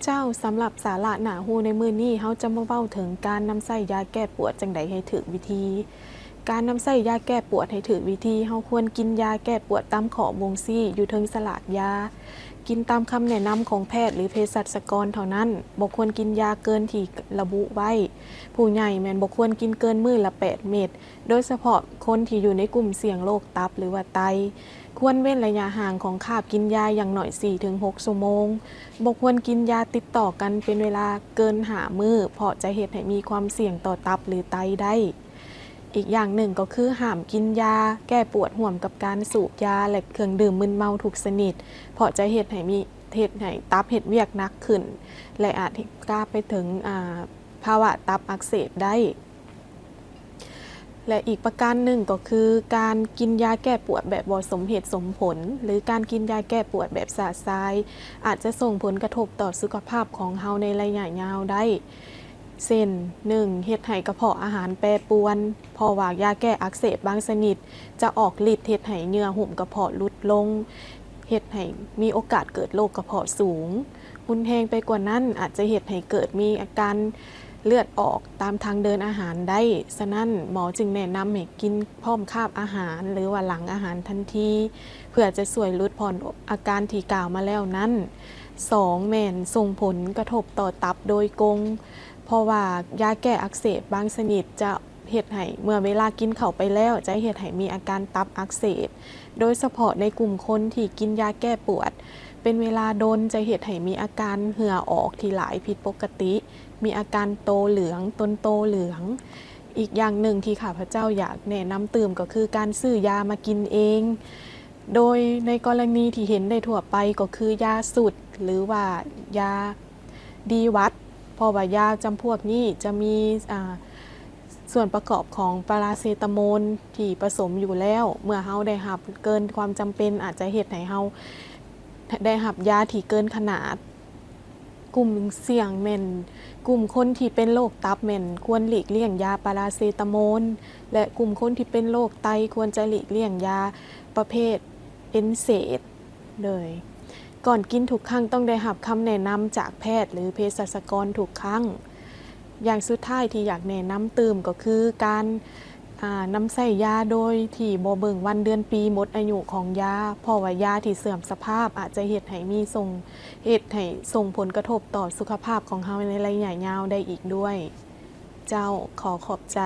ເຈົ້າ, ສຳລັບສາລະໜ້າຮູ້ໃນມື້ນີ້, ເຮົາຈະມາເວົ້າເຖິງການນຳໃຊ້ຢາແກ້ປວດຈັ່ງໃດໃຫ້ຖືກວິທີ. ການນຳໃຊ້ຢາແກ້ປວດໃຫ້ຖືກວິທີ, ເຮົາຄວນກິນຢາແກ້ປວດຕາມຂໍ້ບົ່ງຊີ້ຢູ່ເທິງສະຫຼາກຢາ. ກິນຕາມຄຳແນະນຳຂອງແພດ ຫຼື ເພສັດຊະກອນເທົ່ານັ້ນ, ບໍ່ຄວນກິນຢາເກີນທີ່ລະບຸໄວ້. ຜູ້ໃຫຍ່ແມ່ນບໍ່ຄວນກິນເກີນມື້ລະແປດເມັດ, ໂດຍສະເພາະຄົນທີ່ຢູ່ໃນກຸ່ມສ່ຽງໂລກຕັບ ຫຼືວ່າໄຕ. ຄວນເວັ້ນໄລຍະຫ່າງຂອງຄາບກິນຢາຢ່າງໜ້ອຍສີ່ເຖິງຫົກຊົ່ວໂມງ. ບໍ່ຄວນກິນຢາຕິດຕໍ່ກັນເປັນເວລາເກີນຫ້າມື້, ເພາະຈະເຮັດໃຫ້ມີຄວາມສ່ຽງຕໍ່ຕັບ ຫຼື ໄຕໄດ້. ອີກຢ່າງໜຶ່ງກໍຄືຫ້າມກິນຢາແກ້ປວດຮ່ວມກັບການສູບຢາ ແລະ ເຄື່ອງດື່ມມຶນເມົາທຸກຊະນິດ, ເພາະຈະເຮັດໃຫ້ມີ ເຮັດໃຫ້ຕັບເຮັດວຽກໜັກຂຶ້ນ ແລະ ອາດກາຍໄປເຖິງ ອາ ພາວະຕັບອັກເສບໄດ້. ແລະ ອີກປະການໜຶ່ງກໍຄືການກິນຢາແກ້ປວດແບບບໍ່ສົມເຫດສົມຜົນ ຫຼື ການກິນຢາແກ້ປວດແບບຊະຊາຍ ອາດຈະສົ່ງຜົນກະທົບຕໍ່ສຸຂະພາບຂອງເຮົາໃນໄລຍະຍາວໄດ້ ເຊັ່ນ ໜຶ່ງ ເຮັດໃຫ້ກະເພາະອາຫານແປປວນ, ເພາະວ່າຢາແກ້ອັກເສບບາງຊະນິດຈະອອກລິດເຮັດໃຫ້ເຍື່ອຫຸ້ມກະເພາະຫຼຸດລົງ, ເຮັດໃຫ້ມີໂອກາດເກີດໂລກກະເພາະສູງ. ຮຸນແຮງໄປກວ່ານັ້ນ, ອາດຈະເຮັດໃຫ້ເກີດມີອາການເລືອດອອກຕາມທາງເດີນອາຫານໄດ້. ສະນັ້ນ, ໝໍຈຶ່ງແນະນຳໃຫ້ກິນພ້ອມຄາບອາຫານ ຫຼືວ່າຫຼັງອາຫານທັນທີ ເພື່ອຈະຊ່ວຍຫຼຸດຜ່ອນອາການທີ່ກ່າວມາແລ້ວນັ້ນ. ສອງ ແມ່ນສົ່ງຜົນກະທົບຕໍ່ຕັບໂດຍກົງ, ເພາະວ່າຢາແກ້ອັກເສບບາງຊະນິດຈະເຮັດໃຫ້ ເມື່ອເວລາກິນເຂົ້າໄປແລ້ວ ຈະເຮັດໃຫ້ມີອາການຕັບອັກເສບ, ໂດຍສະເພາະໃນກຸ່ມຄົນທີ່ກິນຢາແກ້ປວດເປັນເວລາດົນ ຈະເຮັດໃຫ້ມີອາການເຫື່ອອອກທີ່ຫຼາຍຜິດປົກກະຕິ, ມີອາການໂຕເຫຼືອງ, ຕົນໂຕເຫຼືອງ. ອີກຢ່າງໜຶ່ງທີ່ຂ້າພະເຈົ້າຢາກແນະນຳຕື່ມກໍຄືການຊື້ຢາມາກິນເອງ, ໂດຍໃນກໍລະນີທີ່ເຫັນໄດ້ທົ່ວໄປກໍຄືຢາຊຸດ ຫຼືວ່າຢາດີວັດ, ເພາະວ່າຢາຈຳພວກນີ້ຈະມີ ອາ ສ່ວນປະກອບຂອງປາຣາເຊຕາໂມນທີ່ປະສົມຢູ່ແລ້ວ. ເມື່ອເຮົາໄດ້ຮັບເກີນຄວາມຈຳເປັນ ອາດຈະເຮັດໃຫ້ເຮົາໄດ້ຮັບຢາທີ່ເກີນຂະໜາດ. ກຸ່ມສ່ຽງແມ່ນ ກຸ່ມຄົນທີ່ເປັນໂລກຕັບແມ່ນຄວນຫຼີກລ່ຽງຢາປາຣາເຊຕາໂມນ ແລະ ກຸ່ມຄົນທີ່ເປັນໂລກໄຕຄວນຈະຫຼີກລ່ຽງຢາປະເພດເອນເຊດ. ໂດຍ ກ່ອນກິນທຸກຄັ້ງຕ້ອງໄດ້ຮັບຄຳແນະນຳຈາກແພດ ຫຼື ເພສັດຊະກອນທຸກຄັ້ງ. ຢ່າງສຸດທ້າຍທີ່ຢາກແນະນຳຕື່ມກໍຄືການ ອາ ນຳໃຊ້ຢາໂດຍທີ່ບໍ່ເບິ່ງວັນເດືອນປີໝົດອາຍຸຂອງຢາ, ເພາະວ່າຢາທີ່ເສື່ອມສະພາບອາດຈະເຮັດໃຫ້ມີສົ່ງ ເຮັດໃຫ້ສົ່ງຜົນກະທົບຕໍ່ສຸຂະພາບຂອງເຮົາໃນໄລຍະຍາວໄດ້ອີກດ້ວຍ. ເຈົ້າ, ຂໍຂອບໃຈ.